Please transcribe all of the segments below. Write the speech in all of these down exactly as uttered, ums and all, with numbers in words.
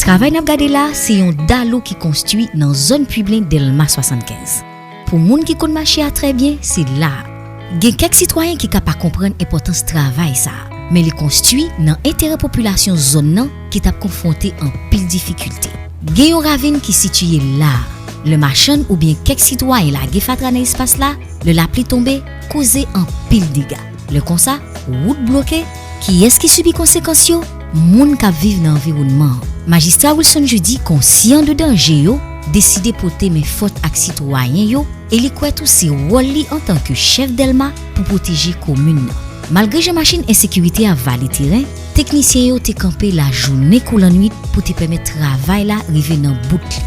Travay n ap gade la a, se yon dalou ki konstwi nan zòn Piblen Dèlma swasannkenz. Pou moun ki konn mache a trè byen, se la a. Gen kèk sitwayen ki ka pa konprann enpòtans travay sa a, men li konstwi nan enterè popilasyon zòn nan ki t ap konfwonte anpil difikilte. Gen yon ravin ki sitiye la a. Lè machann oubyen kèk sitwayen lage fatra nan espas la, lè lapli tonbe, koze anpil dega. Lè konsa, wout bloke, kiyès ki sibi konsekans yo? Moun k ap viv nan anviwònman an. Majistra Wilson Jeudi konsyan de danje yo, deside pote men fòt ak sitwayen yo, e li kwè tou se wòl li antanke chèf Dèlma pou pwoteje komin nan. Malgre jan machin ensekirite a vale teren, teknisyen yo te kanpe lajounen kou lannwit pou te pèmèt travay la rive nan bout li.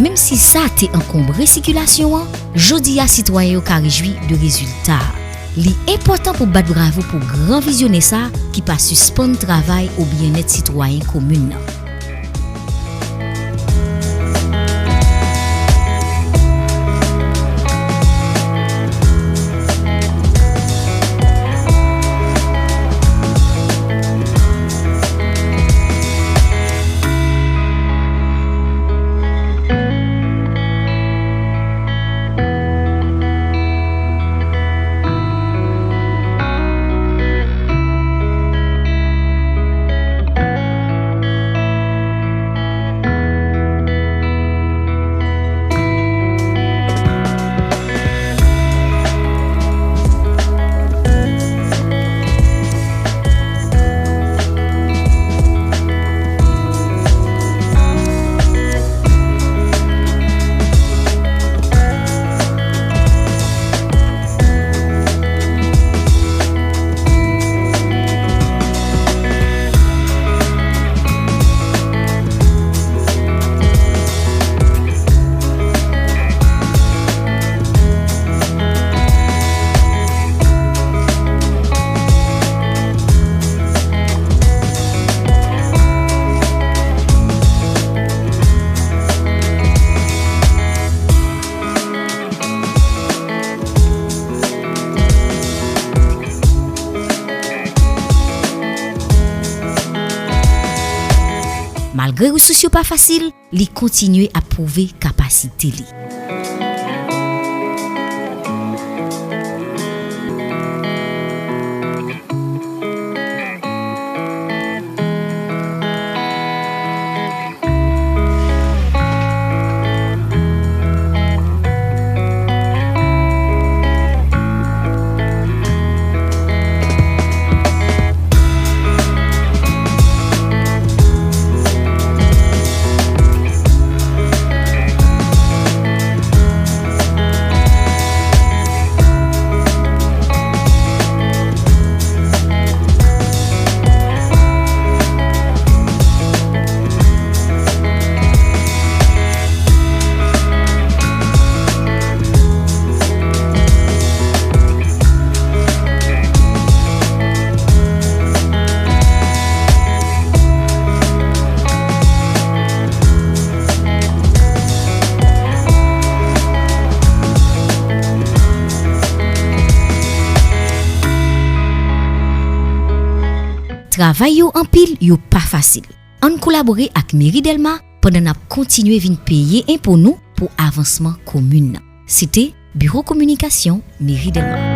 Menm si sa te ankonbre sikilasyon an, jodi a sitwayen yo ka rejwi de rezilta a. Li enpòtan pou bat bravo pou gran vizyonè sa a ki pa sispann travay o byennèt sitwayen komin nan. Malgre resous yo pa fasil, li kontinye ap pwouve kapasite li. Travay yo anpil, yo pa fasil. Ann kolabore ak Meri Dèlma pandan n ap kontinye vin peye enpo nou pou avansman komin nan. Se te Biwo Kominikasyon Meri Dèlma.